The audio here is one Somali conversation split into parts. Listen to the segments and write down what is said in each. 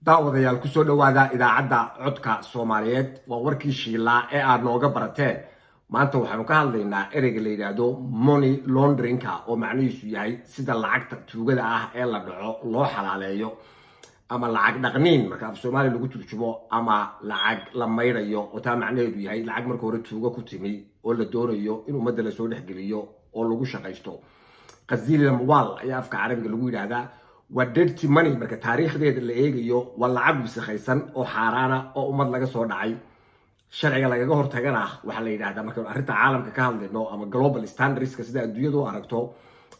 Daawadayaal, kusoo dhowaada Idaacadda Codka Soomaaliyeed. Waa warkii shiilaa ee aad nooga barateen. Maanta waxaanu ka hadlaynaa ereyga la yidhaahdo money launderingka, oo macnihiisu yahay sida lacagta tuugada ah ee la dhaco loo xalaaleeyo, ama lacag dhaqniin marka af Soomaaliya lagu turjumo, ama lacag la maydhayo, oo taa macnaheedu yahay lacag marka hore tuugo ku timi oo la doonayo in ummadda lasoo dhexgeliyo oo lagu shaqaysto. غسيل أموال ayaa afka Carabiga lagu yidhaahdaa. Waa dirty money. Marka taariikhdeeda la eegayo, waa lacag wisakhaysan oo xaaraana oo ummad laga soo dhacay. Sharciga lagaga hortagana waxaa la yidhahdaa, markaynu arrinta caalamka ka hadlayno ama global standardska sida adduunyadu u aragto,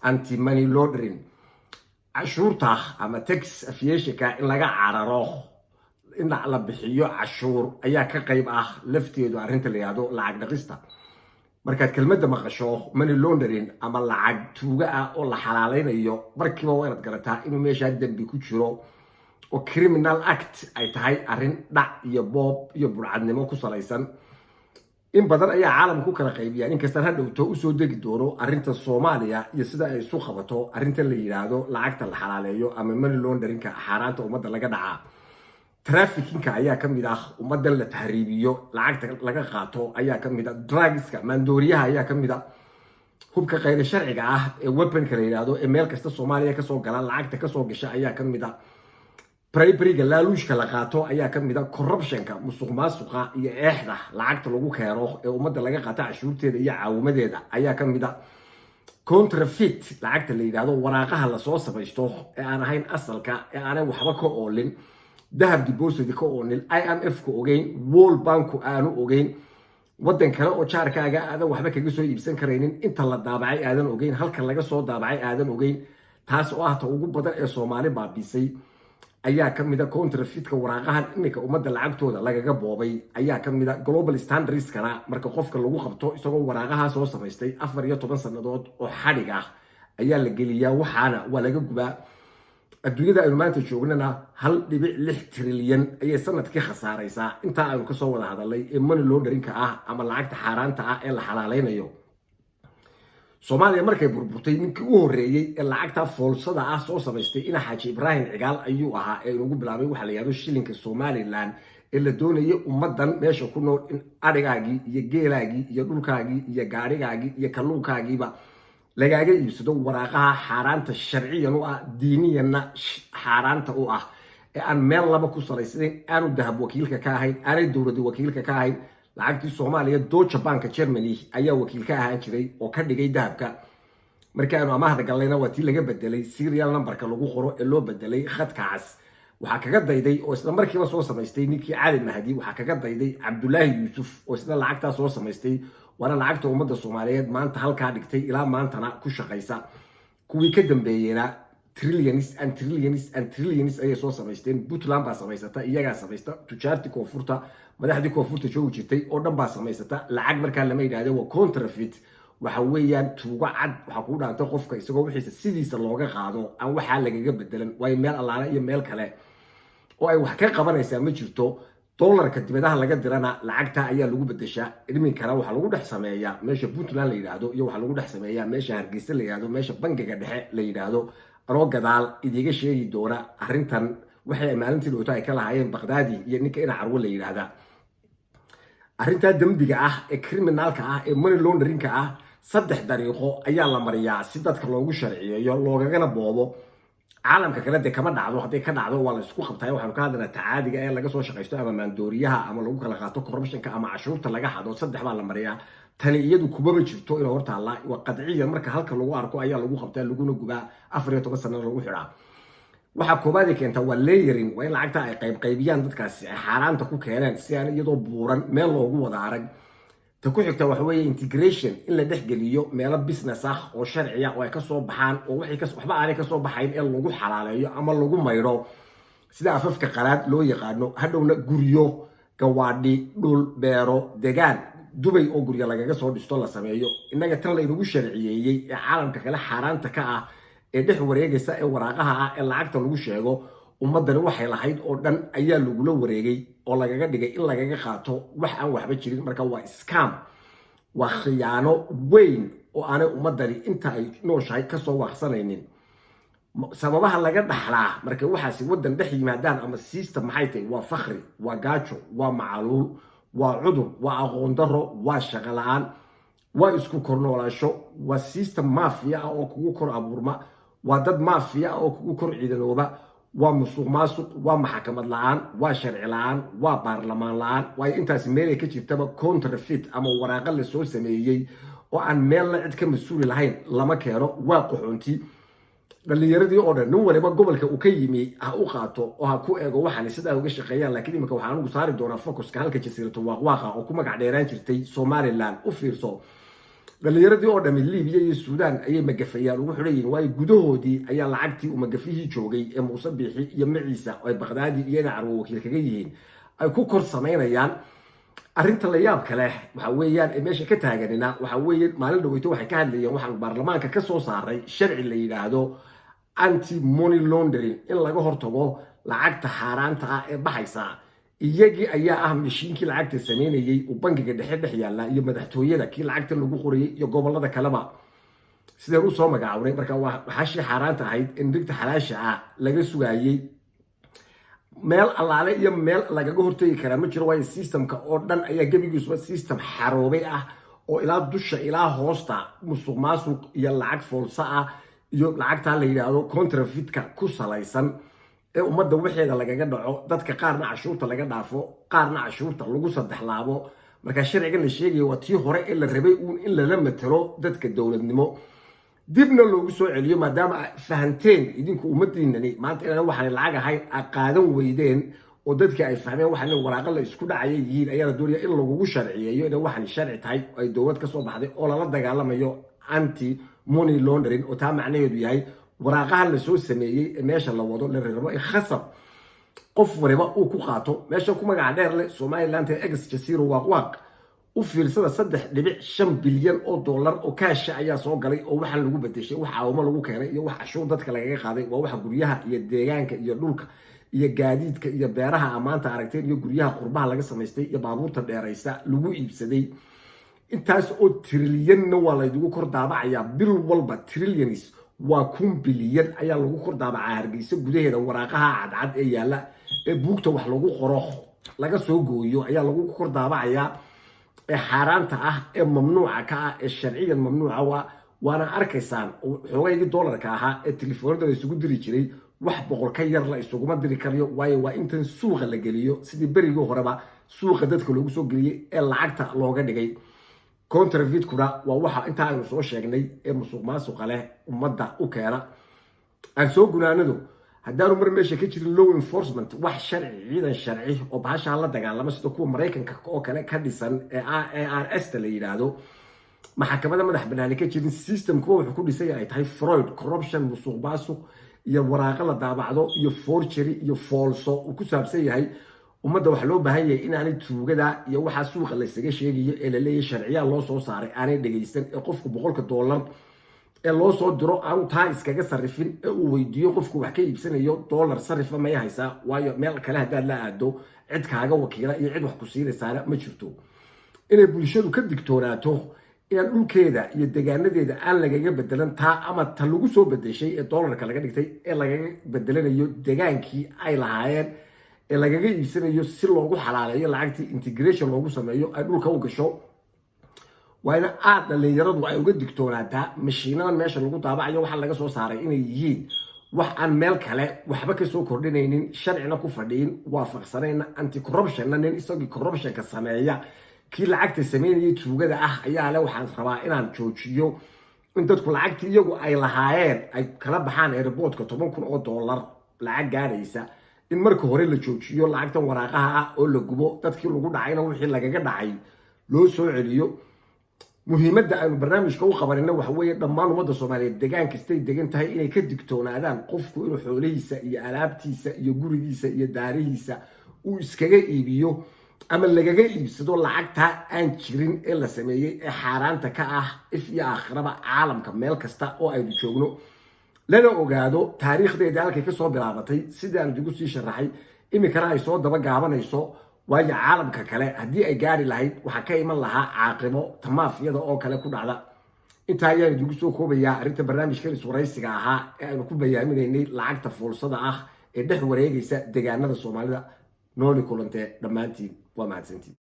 anti money laundering. Cashuurta ama tax evasionka, in laga cararo in la bixiyo cashuur, ayaa ka qayb ah lafteedu arrinta la yidhahdo lacag dhaqista. Markaad kelmadda maqasho money laundering ama lacag tuuga ah oo la xalaaleynayo, markiiba waa inaad garataa inuu meeshaa dembi ku jiro oo criminal act ay tahay, arrin dhac iyo boob iyo burcadnimo ku salaysan. In badan ayaa caalamka ku kala qaybiyaan, inkastaan ha dhowto usoo degi doono arrinta Soomaaliya iyo sida ay isu qabato arrinta la yidhaahdo lacagta la xalaaleeyo ama money launderingka, xaaraanta ummadda laga dhacaa. Traffickingka ayaa ka mid ah, ummaddan la tahriibiyo lacagta laga qaato ayaa ka mid ah, drugska, maandooriyaha ayaa ka mid ah, hubka khayr sharciga ah ee weaponka la yidhaahdo ee meel kasta Soomaaliya kasoo gala lacagta kasoo gasha ayaa ka mid ah, briberyga, laaluushka la qaato ayaa ka mid ah, corruptionka, musuq maasuqa iyo eexda lacagta lagu keeno ee ummadda laga qaato cashuurteeda iyo caawimadeeda ayaa ka mid ah, counterfeit lacagta la yidhaahdo, waraaqaha lasoo samaysto ee aan ahayn asalka, ee aanay waxba ka oolin, dahab deposit ka oolin, IMF ku ogeyn, World Banku aanu ogeyn, waddan kale oo jaarkaaga aadan waxba kaga soo iibsan karaynin, inta la daabacay aadan ogeyn, halka laga soo daabacay aadan ogeyn, taas oo ah ta ugu badan ee Soomaali baabisay ayaa ka mid a. Counterfeitka waraaqahan iminka ummadda lacagtooda lagaga boobay ayaa ka mid a. Global standardskana, marka qofka lagu qabto isagoo waraaqaha soo samaystay, 14 sannadood oo xadhig ah ayaa la geliyaa, waxaana waa laga gubaa. Adduunyada aynu maanta joognana 1.6 trilyan ayay sanadkii khasaaraysaa intaa aynu kasoo wada hadalnay ee money launderingka ah ama lacagta xaaraanta ah ee la xalaaleynayo. Soomaaliya markay burburtay, ninkii u horreeyey ee lacagta foolsada ah soo samaystay ina Xaaji Ibraahim Cigaal ayuu ahaa, ee inugu bilaabay waxaa la yihahdo shilinka Somaliland, ee la doonayay ummaddan meesha ku nool in adhigaagii iyo geelaagii iyo dhulkaagii iyo gaadhigaagii iyo kalluunkaagiiba lagaaga iibsado waraaqaha xaaraanta sharciyan u ah, diiniyanna xaaraanta u ah, ee aan meel laba ku salaysnayn, aanu dahab wakiilka ka ahayn, aanay dowladda wakiilka ka ahayn. Lacagtii Soomaaliya Deutsche Banka Germany ayaa wakiil ka ahaan jiray oo ka dhigay dahabka. Markii aanu amaahda gallayna, waa tii laga bedelay serial numberka lagu qoro ee loo bedelay khadka cas. Waxaa kaga dayday oo isla markiiba soo samaystay ninkii Cali Mahdi. Waxaa kaga dayday Cabdulaahi Yuusuf oo isna lacagtaa soo samaystay, waana lacagta ummadda Soomaaliyeed maanta halkaa dhigtay, ilaa maantana ku shaqaysa. Kuwii ka dambeeyena trillions and trillions and trillions ayay soo samaysteen. Puntland baa samaysata, iyagaa samaysta, tujaartii koonfurta, madaxdii koonfurta joogi jirtay oo dhan baa samaysata lacag. Markaa lama yidhahde waa counterfeit, waxa weeyaan tuugo cad. Waxaa kuu dhaantay qofka isagoo wixiisa sidiisa looga qaado, aan waxaa lagaga bedelan, waayo meel allaale iyo meel kale oo ay wax ka qabanaysaa ma jirto. Dollarka dibadaha laga dirana lacagta ayaa lagu bedeshaa. Iminkana waxaa lagu dhex sameeyaa meesha Puntland la yidhaahdo, iyo waxaa lagu dhex sameeyaa meesha Hargeysa la yidhahdo, meesha bangiga dhexe la yidhaahdo. Anoo gadaal idiga sheegi doona arrintan waxay maalintii dhowto ay ka lahaayeen Baqdaadi iyo ninka ina Carwo la yidhaahdaa. Arrintaa dembiga ah ee criminalka ah ee money launderingka ah, saddex dariiqo ayaa la mariyaa si dadka loogu sharciyeeyo loogagana boobo. Caalamka kale dee kama dhacdo, hadday ka dhacdo waa la isku qabtay. Waxaanu ka hadlaynaa tacaadiga ee laga soo shaqaysto, ama maandooriyaha, ama lagu kala qaato corruptionka, ama cashuurta laga xado. Saddex baa la mariyaa. Tani iyadu kumaba jirto ina hortaalla, waa qadciyan. Marka halka lagu arko ayaa lagu qabtaa, laguna gubaa, 14 sanana lagu xidhaa. Waxaa koobaad ay keentaa waa layering, waa in lacagta ay qaybqaybiyaan dadkaasi ay xaaraanta ku keeneen, si aan iyadoo buuran meel loogu wada arag. Ta ku xigta waxa weeye integration, in la dhexgeliyo meelo business ah oo sharciya oo ay kasoo baxaan, oo waxba aanay kasoo baxayn ee lagu xalaaleeyo ama lagu maydho, sida afafka qalaad loo yaqaano. Hadhowna guryo, gawaadhi, dhul, beero, degaan, Dubay oo guryo lagaga soo dhisto la sameeyo. Innaga tan laynagu sharciyeeyey ee caalamka kale xaaraanta ka ah ee dhex wareegaysa ee waraaqaha ah ee lacagta lagu sheego, ummaddani waxay lahayd oo dhan ayaa lagula wareegay oo lagaga dhigay in lagaga qaato wax aan waxba jirin. Marka waa scam, waa khiyaano weyn oo aanay ummaddani inta ay nooshahay kasoo waaqsanaynin. Sababaha laga dhaxlaa marka waxaasi waddan dhex yimaadaan ama system maxay tahay? Waa fakhri, waa gaajo, waa macaluul, waa cudur, waa aqoon daro, waa shaqo la-aan, waa isku kornoolaasho, waa system mafia ah oo kugu kor abuurma, waa dad mafia ah oo kugu kor ciidanooba, waa musuq maasuq, waa maxkamad la-aan, waa sharci la-aan, waa baarlamaan la-aan. Waayo, intaasi meelay ka jirtaba counterfeit ama waraaqo lasoo sameeyey oo aan meelna cid ka mas-uuli lahayn lama keeno. Waa qaxoonti. Dhalinyaradii oo dhan, nin waliba gobolka uu ka yimi ha u qaato oo ha ku eego waxaan sidaa uga shaqeeyaan. Laakiin imika waxaan ugu saari doonaa focuska halka Jasiiratu Waaqwaaqa oo ku magac dheeraan jirtay Somaliland. U fiirso, dhalinyaradii oo dhami Libiya iyo Suudaan ayay magafayaan ugu xidhan yihiin, waayo gudahoodii ayaa lacagtii uu magafihii joogay ee Muuse Biixi iyo maciisa oo ay Baqdaadi iyo Carwo wakiil kaga yihiin ay ku kor samaynayaan. Arrinta la yaab kale waxa weeyaan ee meesha ka taaganina waxa weeye, maalin dhaweyto waxay ka hadlayeen waxaan baarlamaanka ka soo saaray sharci la yidhaahdo anti money laundering, in laga hortago lacagta xaaraanta ah ee baxaysa. Iyagii ayaa ah mashiinkii lacagta sameynayey uu bangiga dhexe dhex yaalla iyo madaxtooyada kii lacagta lagu qorayay iyo gobolada kaleba sideen usoo magacawnay. Marka waa xashii xaaraanta ahayd in dhigta xalaasha ah laga sugaayey. Meel allaale iyo meel lagaga hortegi karaa ma jiro, waayo systemka oo dhan ayaa gebigiisuba system xaroobay ah oo ilaa dusha ilaa hoosta musuq maasuq iyo lacag foolsa ah iyo lacagtaa la yidhaahdo counterfeitka ku salaysan ee ummadda waxeeda lagaga dhaco, dadka qaarna cashuurta laga dhaafo, qaarna cashuurta lagu sadexlaabo. Marka sharcigan la sheegaya waa tii hore ee la rabay uun in lala matalo dadka dowladnimo dibna loogu soo celiyo, maadaama fahanteen idinku ummadiinani maanta inaan waxaan lacag ahayn a qaadan weydeen oo dadkii ay fahmeen waxaan waraaqo la isku dhacaya yihiin, ayaa la doonaya in lagugu sharciyeeyo inay waxaan sharci tahay, ay dowlad ka soo baxday oo lala dagaalamayo anti money laundering, oo taa macnaheedu yahay waraaqahan lasoo sameeyey ee meesha la wado la rabo in khasab qof waliba uu ku qaato. Meesha ku magaca dheer leh Somaliland ex Jasiiro Waaqwaaq, u fiirsada, 3.5 bilyan oo dollar oo kaasha ayaa soo galay oo waxaan lagu bedeshay, wax caawimo lagu keenay iyo wax cashuur dadka lagaga qaaday. Waa waxa guryaha iyo deegaanka iyo dhulka iyo gaadiidka iyo beeraha amaanta aragteen iyo guryaha qurbaha laga samaystay iyo baabuurta dheeraysa lagu iibsaday. Intaas oo trilyanna waa laydigu kor daabacayaa bil walba. Trillions waa 1000 bilyan ayaa lagu kor daabacaa Hargeysa gudaheeda. Waraaqaha cadcad ee yaalla ee buugta wax lagu qoro laga soo gooyo ayaa lagu kor daabacayaa ee xaaraanta ah ee mamnuuca ka ah ee sharciyan mamnuuca. Waana arkaysaan xoogaygii dollarka ahaa ee telefoonada la isugu diri jiray, wax 100 ka yar la isuguma diri karayo, waayo waa intan suuqa la geliyo sidii berigii horeba suuqa dadka loogu soo geliyey ee lacagta looga dhigay. Counterfeitkuna waa waxa intaa aynu soo sheegnay ee musuq maasuqa leh ummadda u keena. Aan soo gunaanado, haddaanu mar meesha ka jirin law enforcement, wax sharci, ciidan sharci oo bahashaa la dagaalama sida kuwa Maraykanka oo kale ka dhisan ee IRS ta la yidhaahdo, maxkamada madax banaani ka jirin, system kuwa wuxuu ku dhisan ay tahay fraud, corruption, musuq maasuq iyo waraaqo la daabacdo iyo forgery iyo foolso uu ku saabsan yahay, ummadda waxaa loo baahan yahay inaanay tuugada iyo waxaa suuqa laysaga sheegayo ee la leeyahay sharciyaa loo soo saaray aanay dhegaysan, ee qofku $100 ee loo soo diro aanu taa iskaga sarrifin, ee uu weydiiyo qofku wax ka iibsanayo: dollar sarrifa maya haysaa? Waayo, meel kale haddaad la aado, cid kaaga wakiila iyo cid wax ku siinaysaana ma jirto. Inay bulshadu ka digtoonaato inaan dhulkeeda iyo degaanadeeda aan lagaga bedelan taa ama ta lagu soo bedeshay ee dollarka laga dhigtay ee lagaga bedelanayo degaankii ay lahaayeen ee lagaga iibsanayo si loogu xalaaleeyo lacagtii, integration loogu sameeyo, ay dhulka u gasho. Waa in aada dhalinyaradu ay uga digtoonaataa mashiinadan meesha lagu daabacayo waxaa laga soo saaray inay yihiin wax aan meel kale waxba kasoo kordhinaynin, sharcina ku fadhiyin, waafaqsanayna anti corruptionna. Nin isagii corruptionka sameeya, kii lacagta sameynayay tuugada ah ayaa le waxaan rabaa inaan joojiyo in dadku lacagtii iyagu ay lahaayeen ay kala baxaan airportka, $10,000 lacag gaadhaysa. In marka hore la joojiyo lacagtan waraaqaha ah oo la gubo, dadkii lagu dhacayna wixii lagaga dhacay loo soo celiyo. Muhiimadda aynu barnaamijka u qabanina waxa weeye dhammaan ummadda Soomaaliyeed degaan kastay degan tahay inay ka digtoonaadaan qofku inuu xoolihiisa iyo alaabtiisa iyo gurigiisa iyo daarihiisa uu iskaga iibiyo ama lagaga iibsado lacagtaa aan jirin ee la sameeyey ee xaaraanta ka ah if iyo aakhiraba caalamka meel kasta oo aynu joogno, lana ogaado taariikhdeeda halkay kasoo bilaabatay sidaan idigu sii sharaxay, iminkana ay soo daba gaabanayso. Waayo, caalamka kale haddii ay gaari lahayd waxaa ka iman lahaa caaqibo tamaafiyada oo kale ku dhacda. Intaa ayaan idigu soo koobayaa arrinta barnaamijkan iswaraysiga ahaa ee aynu ku bayaaminaynay lacagta foolsada ah ee dhex wareegaysa deegaanada Soomaalida. Nooli kulantee dhammaantiin, waa mahadsantiin.